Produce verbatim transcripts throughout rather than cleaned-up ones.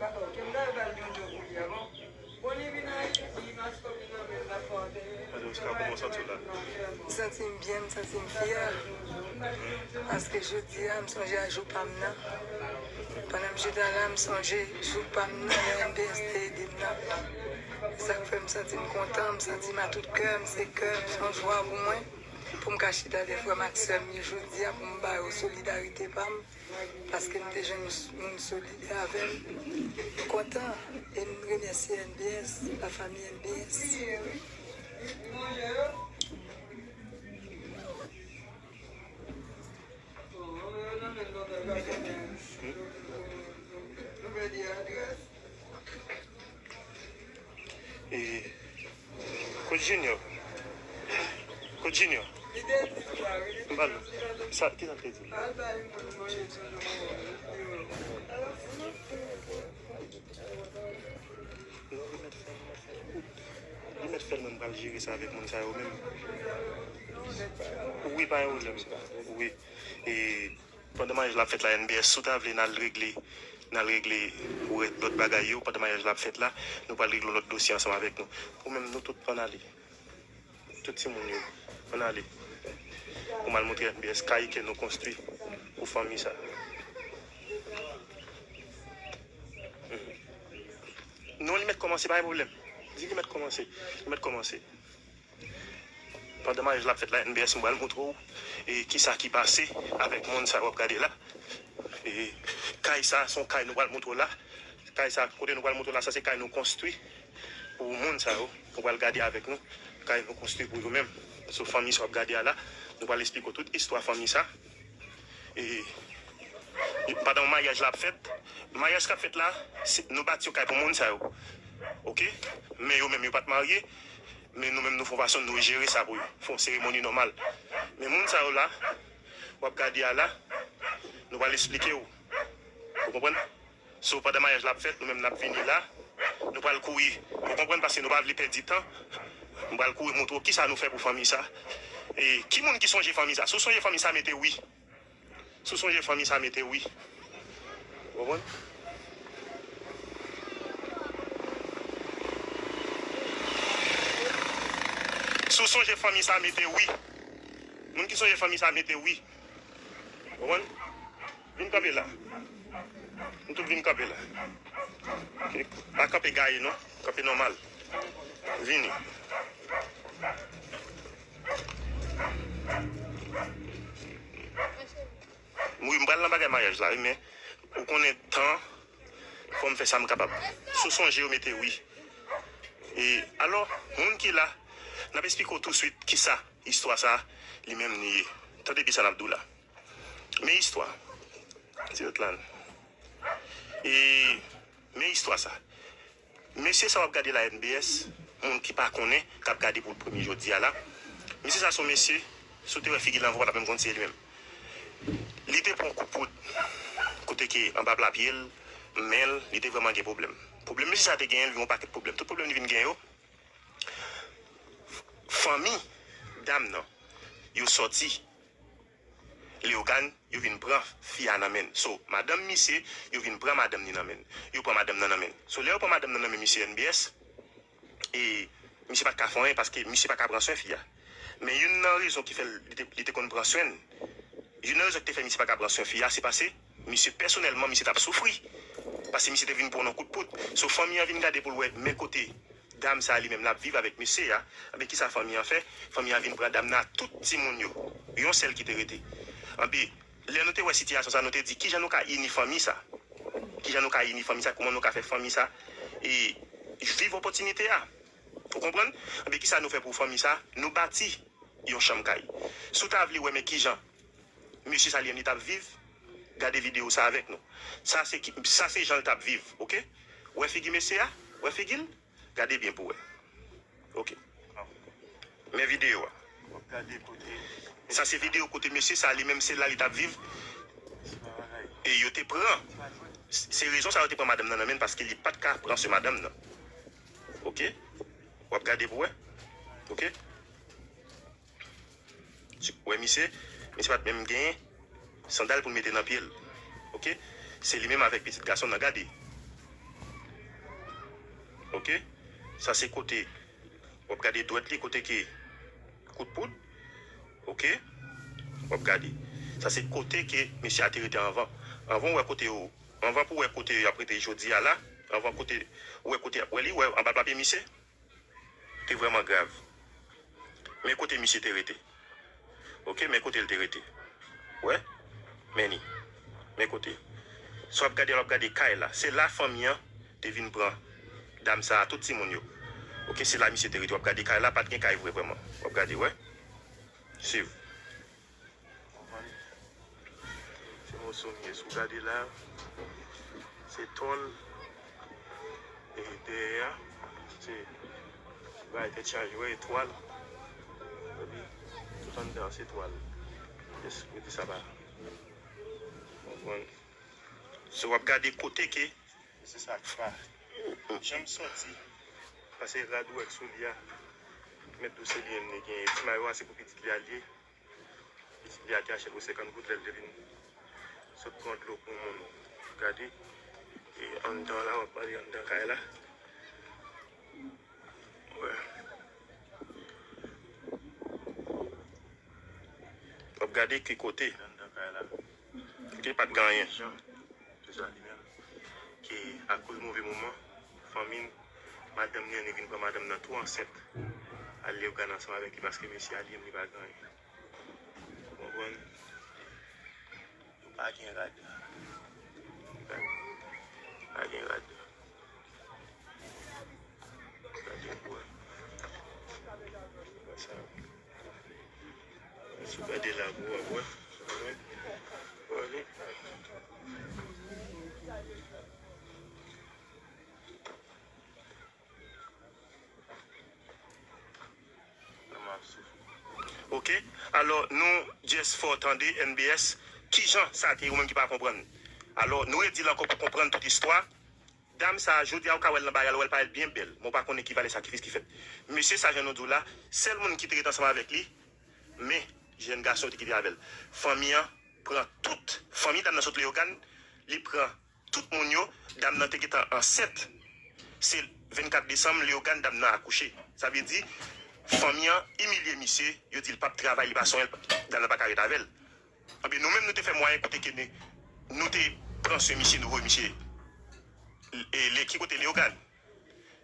Mande Oscar kòman w santi w la? M santi m byen, m santi m fyè. Paske jodi a, m sonje a jou pa m nan. Pandan m chita la, m sonje jou pa m nan, lè M P S te ede m nan. E sa k fè m santi m kontan, m santi m a tout kè m, se kè m, se yon jwa pou mwen. Pou m ka chita de frè m ak sè m yo jodi a, pou m ba yo solidarite pa m. Paske m te jwenn moun solidè avè m. M kontan e m remèsye N B S, lafanmi N B S. E, Coach Junior. Coach Junior. M pale. Sa, ki sa l te di? Non, li mèt fè l, li mèt fè l. Li mèt fè l, mwen, m pral jere sa avèk moun sa yo menm. Wi, pa gen pwoblèm. Wi. E, Pandan maryaj la ap fèt la, N B S, si w ta vle n al regle, n al regle ou lòt bagay yo, pandan maryaj la ap fèt la, nou pral regle yon lòt dosye ansanm avèk nou. Ou menm, nou tout ann ale. Tout timoun yo, ann ale. Pou m al montre N B S kay ke nou konstwi pou fanmi sa. Mhm. Non, li mèt kòmanse, pa gen pwoblèm. Di li mèt kòmanse. Li mèt kòmanse. Pandan maryaj la ap fèt la, N B S, m pral montre w, e, kisa ki pase avèk moun sa yo w ap gade la. E, kay sa, se yon kay nou pral montre w la. Kay sa, kote nou pral montre w la, sa se kay nou konstwi pou moun sa yo. Ou pral gade avèk nou, kay nou konstwi pou yo menm. So, fanmi sa w ap gade a la, nou pral esplike w tout istwa fanmi sa. E, e pandan maryaj la ap fèt, maryaj k ap fèt la, se, nou bati yon kay pou moun sa yo. Oke? Men yo menm, yo pa t marye. Men nou menm, nou fè yon fason, nou jere sa pou yo. Fè yon seremoni nòmal. Men moun sa yo la, w ap gade a la, nou pral esplike w. Ou konprann? So, pandan maryaj la ap fèt, nou menm n ap vini la. Nou pral kouri. Ou konprann? Paske nou pa vle pèdi tan. M pral kouri montre w kisa nou fè pou fanmi sa. E ki moun ki sonje fanmi sa? Si w sonje fanmi sa, mete wi. Si w sonje fanmi sa, mete wi. Ou konprann? Si w sonje fanmi sa, mete wi. Moun ki sonje fanmi sa, mete wi. Ou konprann? Vin kanpe la. Nou tout vin kanpe la. Oke. Pa kanpe gaye non. Kanpe nòmal. Vini. Wi, m pral nan bagay maryaj la, wi, men ou konnen tan, fò m fè sa m kapab. Si w sonje yo, mete wi. E, alò, moun ki la, n ap esplike w touswit kisa istwa sa li menm li ye. Tande byen sa n ap di w la. Men istwa. Ti lòt la. E, men istwa sa. Mesye sa w ap gade la, N B S, moun ki pa konnen, k ap gade pou l premye jodi a la. Mesye sa se yon mesye, si w te wè figi l anvan, w pa t ap menm konn si se li menm. Li te pran kout poud, kote ke anba pla pye l, men l, li te vrèman gen pwoblèm. Pwoblèm mesye sa te genyen, l gen yon pakèt pwoblèm. Tout pwoblèm li vin gen yo, fanmi dam nan, yo sòti Leyogàn, yo vin pran fi a nan men l. So, madanm misye, yo vin pran madanm ni nan men l. Yo pran madanm nan nan men l. So, lè yo pran madanm nan nan men misye N B S, e misye pa t ka fè anyen paske misye pa ka pran swen fi a. Men youn nan rezon ki fè l, li te, li te konn pran swen l, youn nan rezon ki te fè misye pa ka pran swen fi a, se paske misye pèsonèlman, misye t ap soufri. Paske misye te vin pran yon kout poud. So, fanmi an vin gade pou l wè men kote dam sa a li menm l ap viv avèk mesye a. Anben, kisa fanmi an fè? Fanmi an vin pran dam nan ak tout timoun yo. Yon sèl ki te rete. Anben, lè nou te wè sitiyasyon sa, nou te di, kijan nou ka ini fanmi sa? Kijan nou ka ini fanmi sa? Kòman nou ka fè fanmi sa, e, viv opòtinite a? Ou konprann? Anben, kisa nou fè pou fanmi sa? Nou bati yon chanm kay. Si w ta vle wè men kijan mesye sa li menm li t ap viv, gade videyo sa avèk nou. Sa se ki, sa se jan l t ap viv, oke? Wè figi mesye a? Wè figi l? Gade byen pou wè. Oke. Men videyo a. W ap gade kote. Sa se videyo kote mesye sa li menm se la li t ap viv. E yo te pran. Se rezon sa yo te pran madanm nan nan men l paske li pa t ka pran swen madanm nan. Oke? W ap gade pou wè. Oke? Wè misye, misye pa t menm gen sandal pou l mete nan pye l. Oke? Se li menm avèk pitit gason l nan, gade. Ok? Sa se kote w ap gade dwèt li, kote ke kout poud. Ok? W ap gade. Sa se kote ke mesye a te rete anvan. Anvan w wè kote yo, anvan pou w wè kote y ap rete jodi a la, anvan kote, w wè kote y ap wè li, w wè anba papye misye. Te vrèman grav. Men kote misye te rete. Ok, men kote l te rete. Wè? Men li. Men kote. Si w ap gade, w ap gade kay la. Se la fanmi an te vin pran dam sa a, tout timoun yo. Ok, se la misye te rete. W ap gade kay la, pa t gen kay vre vrèman. W ap gade, wè? Swiv. Konprann? Se moso m ye. Si w gade la, se tòl. E dèyè a, se bagay tèt chaje, wè, etwal. Epi, tout anndan an se twal. Jes pou di sa pa. Konprann? So, w ap gade kote ke. Se sa k pa janm sòti. Pase rad ou wè k sou li a. Mèt dous se li menm li genyen. Ti mayo a se pou pitit li a l ye. Pitit li a te achte l pou senkant goud lè l te vin sot pran dlo pou moun. Gade. E anndan la, w ap gade anndan kay la. Wè. W ap gade ki kote. Anndan kay la. Ki pa t gen anyen. Jan, se sa li menm. Ke akoz move moman, fanmi m, madanm li annik vin pran madanm nan tou ansent. Al Leyogàn ansanm avèk li paske mesye a li menm li pa gen anyen. Ou konprann? Yo pa gen rad. Pa gen rad. Gade pou wè. Wè sa. Si w gade la pou w ap wè. Wè li. Ok, alò nou just fè w tande N B S, kijan sa te ye ou menm ki pa konprann. Alò nou redi l ankò pou konprann tout istwa. Dam sa a, jodi a ou ka wè l nan bagay la, ou wè l parèt byen bèl, men ou pa konnen ki valè sakrifis ki fèt. Mesye sa, jan nou di w la, sèl moun ki te ret ansanm avèk li, men jèn gason yo te kite avè l. Fanmi an pran tout, fanmi dam nan sot Leyogàn, li pran tout moun yo, dam nan te gentan ansent. Se vennkat desanm, Leyogàn, dam nan akouche. Sa vle di, fanmi an imilye misye, yo di l p ap travay, li pa sonye l, dam nan pa ka ret avè l. Anben, nou menm, nou te fè mwayen kote ke nou, nou te pran swen misye, nou voye misye. E, le, ki kote Leyogàn?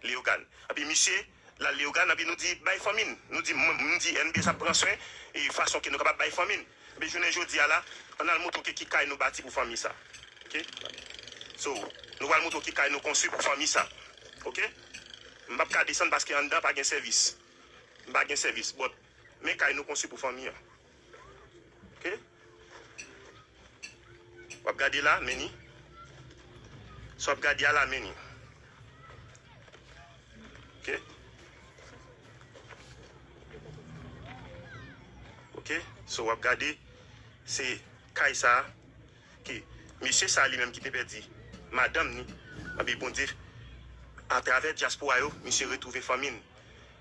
Leyogàn. Anpi misye, l al Leyogàn, anpi nou di, bay fanmi n. Nou di, m, m di, N B S ap pran swen, e fason ke nou kapab bay fanmi n. Anpi jounen jodi a la, ann al montre w ki kay nou bati pou fanmi sa. Ok? So, nou pral montre w ki kay nou konstwi pou fanmi sa. Ok? M p ap ka desann paske anndan pa gen sèvis. M pa gen sèvis, but men kay nou konstwi pou fanmi an. Ok? W ap gade la, men ni. Sa w ap gade a la, men ni. Ok? Ok? So w ap gade, se kay sa a, ke mesye sa a li menm ki te pèdi madanm ni, anpi Bondye, atravè dyaspora yo, misye retwouve fanmi n.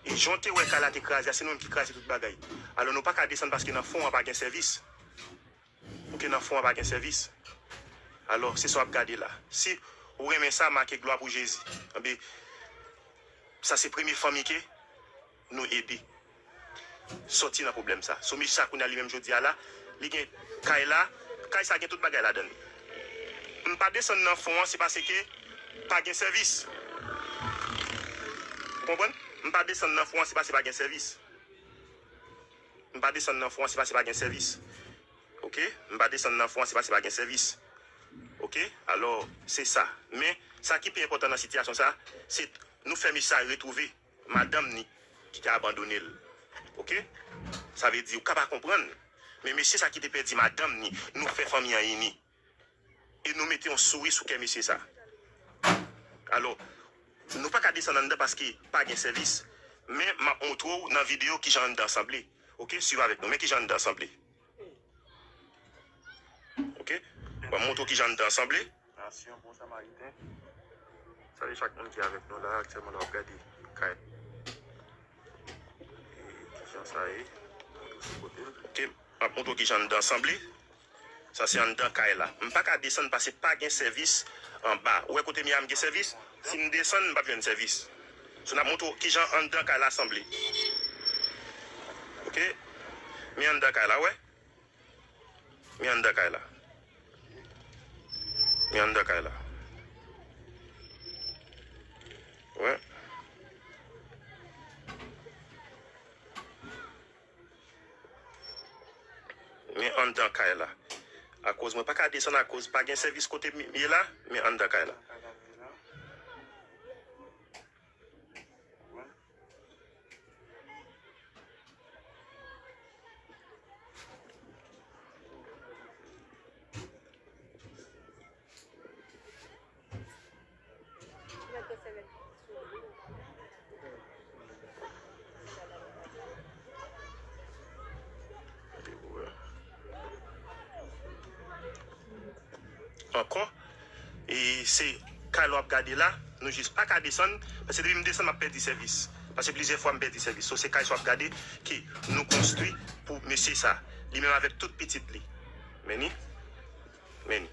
E jan w te wè kay la te kraze a, se nou menm ki kraze tout bagay. Alò nou pa ka desann paske nan fon an pa gen sèvis. Ok, nan fon an pa gen sèvis. Alò, se sa w ap gade la. Si ou renmen sa, make glwa pou Jezi. Anben, sa se premye fanmi ke nou ede sòti nan pwoblèm sa. So, mesye sa kounye a li menm jodi a la, li gen kay la, kay sa gen tout bagay ladan l. M pa desann nan fon an, se paske pa gen sèvis. Ou konprann? M pa desann nan fon an, se paske pa gen sèvis. M pa desann nan fon an, se paske pa gen sèvis. Ok? M pa desann nan fon an, se paske pa gen sèvis. Ok? Alò, se sa. Men, sa ki pi enpòtan nan sitiyasyon sa, se nou fè mesye sa retwouve madanm ni ki te abandone l. Ok? Sa vle di, ou ka pa konprann, men mesye sa ki te pèdi madanm ni, nou fè fanmi an ini. E nou mete yon souri sou kè mesye sa. Alò, nou pa ka desann anndan paske pa gen sèvis. Men m ap montre w nan videyo kijan anndan sanble. Ok? Swiv avèk nou. Men kijan anndan sanble. Ok? M ap montre w kijan anndan sanble. Nasyon Bon Samariten. Salye chak moun ki avèk nou la. Aktyèlman la w ap gade kay. E kijan sa ye? Montre w sou kote l. Ok, m ap montre w kijan anndan sanble. Sa se anndan kay la. M pa ka desann paske pa gen sèvis anba. Ou wè kote m ye a, m gen sèvis? Si m desann, m p ap jwenn sèvis. So, n ap montre w kijan anndan kay la sanble. Oke? Men anndan kay la, wè. Men anndan kay la. Men anndan kay la. Wè. Men anndan kay la. Akoz mwen pa ka desann akoz pa gen sèvis kote m ye la, men anndan kay la. Ankò, e se kay la w ap gade la, nou jis pa ka desann, paske depi m desann, m ap pèdi sèvis. Paske plizyè fwa m pèdi sèvis. So, se kay sa w ap gade ke nou konstwi pou mesye sa. Li menm avèk tout pitit li. Men ni. Men ni.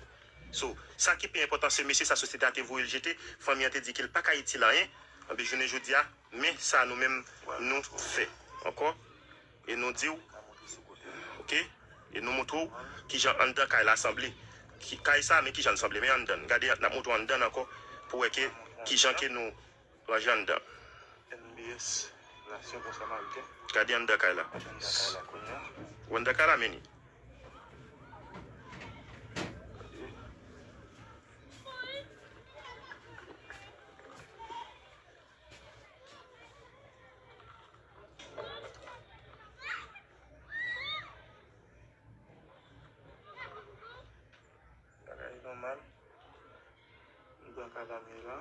So, sa ki pi enpòtan, se mesye sa sosyete a te voye l jete, fanmi an te di ke l pa ka itil anyen. Anben, jounen jodi a, men sa nou menm nou fè. Ankò, e nou di w, oke, e nou montre w kijan anndan kay la sanble. Ki, kay sa, men kijan l sanble, men anndan. Gade, n ap montre w anndan ankò, pou wè ke kijan ke nou ranje anndan. N B S, Nasyon Bon Samariten. Gade anndan kay la. Anndan kay la kounye a. Ou anndan kay la, men ni. Bagay nòmal. M pran kalamye la.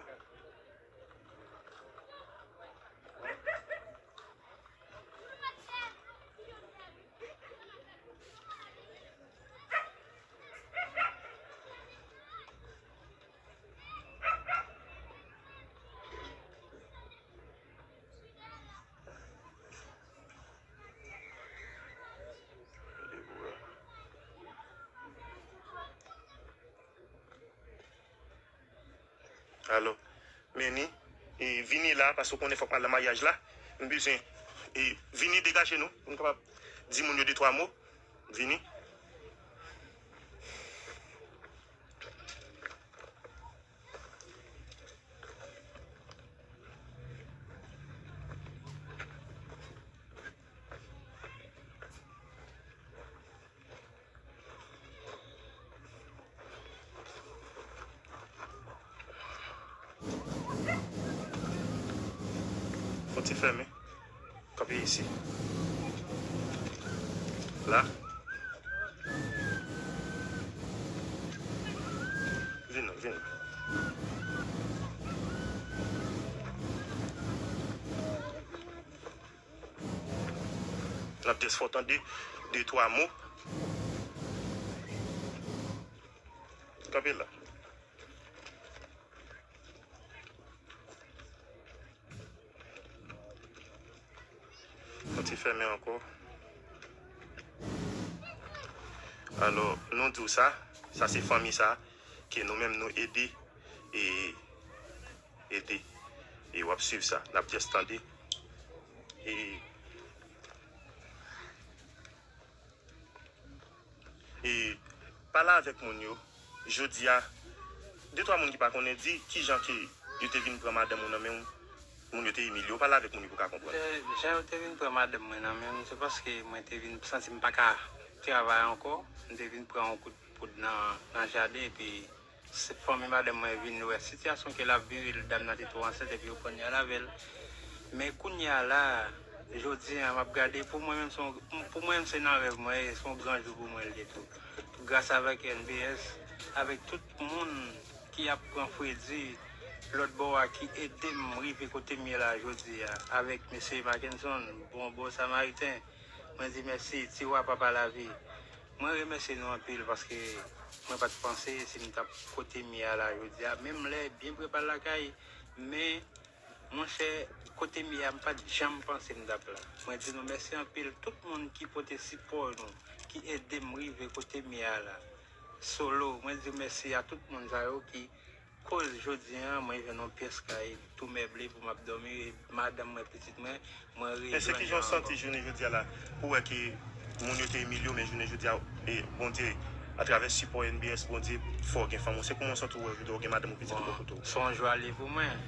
Alò, men ni, e, vini la, paske w konnen fòk m al nan maryaj la. M bezwen, e, vini degaje nou, pou m kapab di moun yo de twa mo. Vini. Fon ti fèmen. Kanpe isi. La. Vin non, vin non. N ap jis fè w tande de twa mo. Kanpe la. Fon ti fèmen ankò. Alò, nou di w sa, sa se fanmi sa, ke nou menm nou ede, e, ede. E w ap swiv sa, n ap jis tande. E, e pale avèk moun yo. Jodi a, de twa moun ki pa konnen, di kijan ke yo te vin pran madanm ou nan men w, moun yo te imilye w. Pale avèk moun yo pou w ka konprann. E, jan yo te vin pran madanm mwen nan men m, se paske mwen te vin santi m pa ka travay ankò. M te vin pran yon kout poud nan, nan jaden, epi se fanmi madanm mwen vin wè sitiyasyon ke l ap viv, e dam nan te twò ansent, epi yo pran l, y al avè l. Men kounye a la, jodi a, m ap gade, pou mwen menm, se yon, pou mwen menm, se nan rèv mwen ye, se yon gran jou pou mwen l ye tou. Gras avèk N B S, avèk tout moun ki ap pran fredi lòt bò a, ki ede m rive kote m ye la jodi a, avèk mesye Mackenson, bon, bon Samariten, mwen di mèsi, Tiwa, papa lavi. Mwen remèsye nou anpil paske mwen pa t panse si m t ap kote m ye a la jodi a. Menm lè byen pre pa l lakay, men monchè, kote m ye a, m pa t janm panse m t ap la. Mwen di nou mèsi anpil, tout moun ki pote sipò nou, ki ede m rive kote m ye a la. Solo, mwen di mèsi a tout moun sa yo ki Koz jodi a, mwen jwenn yon pyès kay tou meble pou m ap dòmi, e madanm mwen, pitit mwen, mwen Men se ki jan w santi jounen jodi a la, pou wè ke moun yo te imilye w, men jounen jodi a, e, Bondye, atravè sipò N B S, Bondye fè w gen fanm ou. Se kouman w santi w wè jodi a w gen madanm ou pitit ou bò kote w? Se yon jwa li ye pou mwen,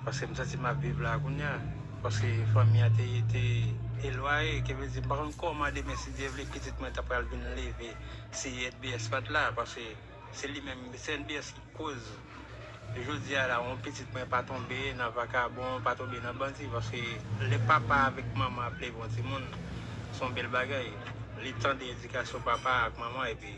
paske m santi m ap viv la kounye a, paske fanmi an te, te elwaye, ke vle di, m pa konn kòman demen, si Dye vle, pitit mwen ta pral vin leve, si N B S pa t la, paske se li menm, se N B S ki koz. Jodi a la, yon pitit mwen pa tonbe nan vakabon, pa tonbe nan bandi, paske lè papa avèk manman ap leve yon timoun, se yon bèl bagay. Li tande edikasyon papa ak manman, epi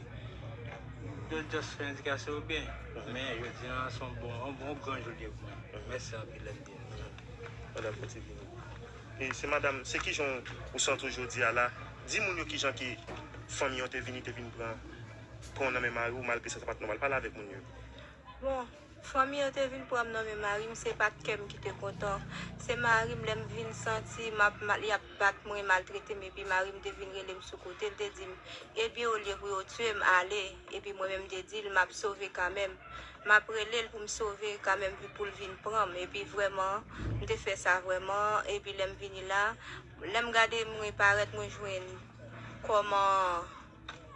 yo just fè edikasyon yo byen. Men jodi a, se yon bon, yon bon gran jou li ye pou mwen. Mèsi anpil, N B S. Madanm Foti vini. E se madanm, se ki jan ou santi w jodi a la? Di moun yo ki jan ke fanmi an te vini, te vin pran, pran w nan men mari w, malgre sa, sa pa t nòmal. Pale avèk moun yo. Bon, fanmi an te vin pran m nan men mari m, se pa t kè m ki te kontan. Se mari m, lè m vin santi m ap, ma- y ap bat mwen, maltrete m, epi mari m te vin rele m sou kote, l te di m, ebyen, olye pou yo tiye m, ale. Epi mwen menm, m te di l, m ap sove kanmenm. M ap rele l pou m sove kanmenm, pou l vin pran m. Epi vrèman, m te fè sa vrèman. Epi lè m vini la, lè m gade, mwen parèt, mwen jwenn kòman,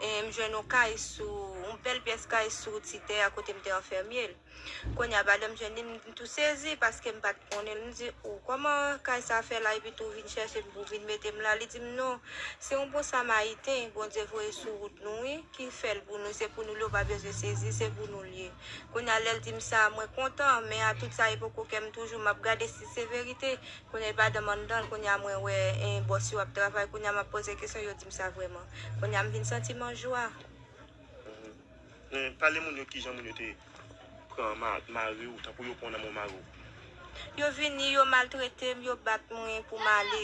e, m jwenn yon kay sou, yon bèl pyès kay sou ti tè a kote m te anfèmye l. Kounye a, ba lè m jwenn li, m tou sezi, paske m pa t konnen l. M di, o, kòman kay sa fè la, epi tou vin chèche m pou vin mete m la? Li di m, non, se yon bon Samariten Bondye voye sou wout nou, wi, ki fè l pou nou. Se pou nou l ye, ou pa bezwen sezi, se pou nou l ye. Kounye a, lè l di m sa, mwen kontan, men a tout sa, e poko kè m toujou, m ap gade si se verite. Kounye a, e pa dan m anndan l, kounye a, mwen wè, en, bòs yo ap travay, kounye a, m ap poze kesyon, yo di m sa vrèman. Kounye a, m vin santi m an jwa. Men pale moun yo kijan moun yo te pran ma- mari w, tankou yo pran w nan men mari w. Yo vini, yo maltrete m, yo bat mwen pou m ale.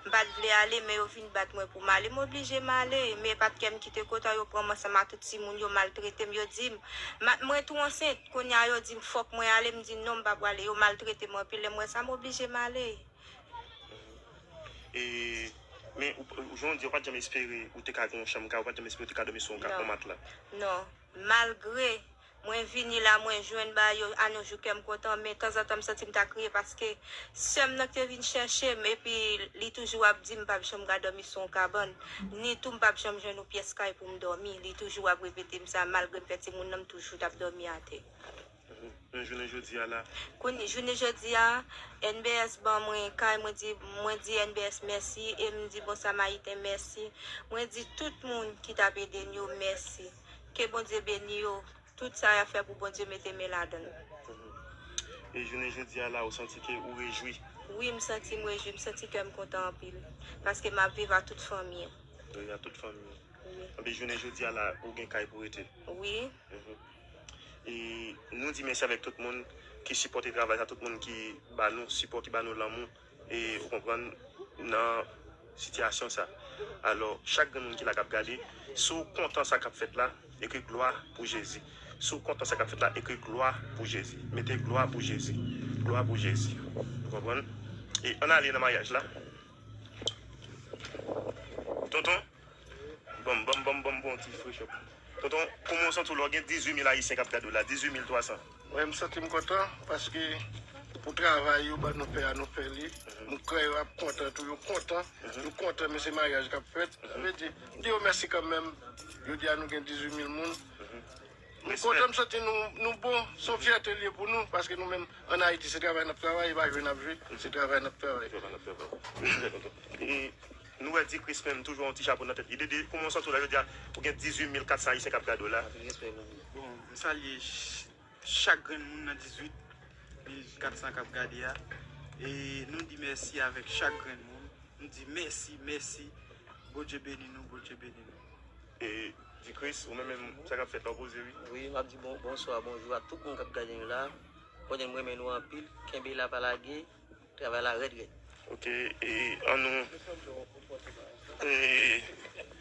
M pa t vle ale, men yo vin bat mwen pou m ale. M oblije m ale, men pa t kè m kite kote a, yo pran m ansanm a tout timoun, yo maltrete m, yo di m, ma- mwen tou ansent. Kounye a, yo di m fòk mwen ale, m di non, m pa pwale. Yo maltrete m anpil, lè m wè sa, m oblije m ale. E, men, ou, ou, jan w di, ou pa t janm espere ou te ka gen yon chanm kay, ou pa t janm espere ou te ka dòmi sou yon ka- yon matla. Non. Malgre mwen vini la, mwen jwenn bagay yo, a nos jours kè m kontan, men tanzantan m santi m ta kriye paske sè m nan ki te vin chèche m, epi li toujou ap di m m p ap janm ka dòmi sou yon kabann, ni tou m p ap janm jwenn yon pyès kay pou m dòmi. Li toujou ap repete m sa, malgre m fè timoun nan, m toujou t ap dòmi atè. Men jounen jodi a la. Kounye, jounen jodi a, N B S ban mwen kay, mwen di, mwen di N B S mèsi, e m di Bon Samariten mèsi. Mwen di tout moun ki t ap ede n yo mèsi. Ke Bondye beni yo. Tout sa y ap fè pou Bondye mete men ladan l. E jounen jodi a la, ou santi ke ou rejwi? Wi, m santi m rejwi, m santi kè m kontan anpil. Paske m ap viv a tout fanmi an. Wi, a tout fanmi an. Wi. Anben, jounen jodi a la, ou gen kay pou rete? Wi. E nou di mèsi avèk tout moun ki sipòte travay sa, tout moun ki ba nou sipò, ki ba nou lanmou, e ou konprann, nan sitiyasyon sa. Alò, chak grenn moun ki la k ap gade, si w kontan sa k ap fèt la, ekri glwa pou Jezi. Si w kontan sa k ap fèt la, ekri glwa pou Jezi. Mete glwa pou Jezi. Glwa pou Jezi. Ou konprann? E ann ale nan maryaj la. Tonton? Banm, banm, banm, banm, banm yon ti fresh up. Tonton, kouman w santi w lè w gen dizuit mil Ayisyen k ap gade w la? Dizuit mil twa san. Mwen, m santi m kontan, paske pou travay yo ban nou fè a, nou fè li. M kwè yo ap kontan tou, yo kontan. Yo kontan, men se maryaj k ap fèt. Sa vle di, m di yo mèsi kanmenm. Jodi a, nou gen dizuit mil moun. M kontan, m santi nou, nou bon. Se yon fyète l ye pou nou, paske nou menm, ann Ayiti, se travay n ap travay, e pa jwe n ap jwe, se travay n ap travay. E nou wè Dikris menm toujou yon ti chapo nan tèt li. Dede, kouman w santi w la jodi a? Ou gen dizuit mil kat san Ayisyen k ap gade w la. Bon, m salye ch- chak grenn moun nan dizuit mil kat san k ap gade a. E nou di mèsi avèk chak grenn moun. Nou di mèsi, mèsi. Bondye beni nou, Bondye beni nou. E Dikris, ou menm menm, sa k ap fèt la, w poze wi. Wi, m ap di bon, bonswa, bonjou a tout moun k ap gade nou la. Konnen m renmen nou anpil. Kenbe la, pa lage. Travay la rèd rèd. Ok, e ann nou, e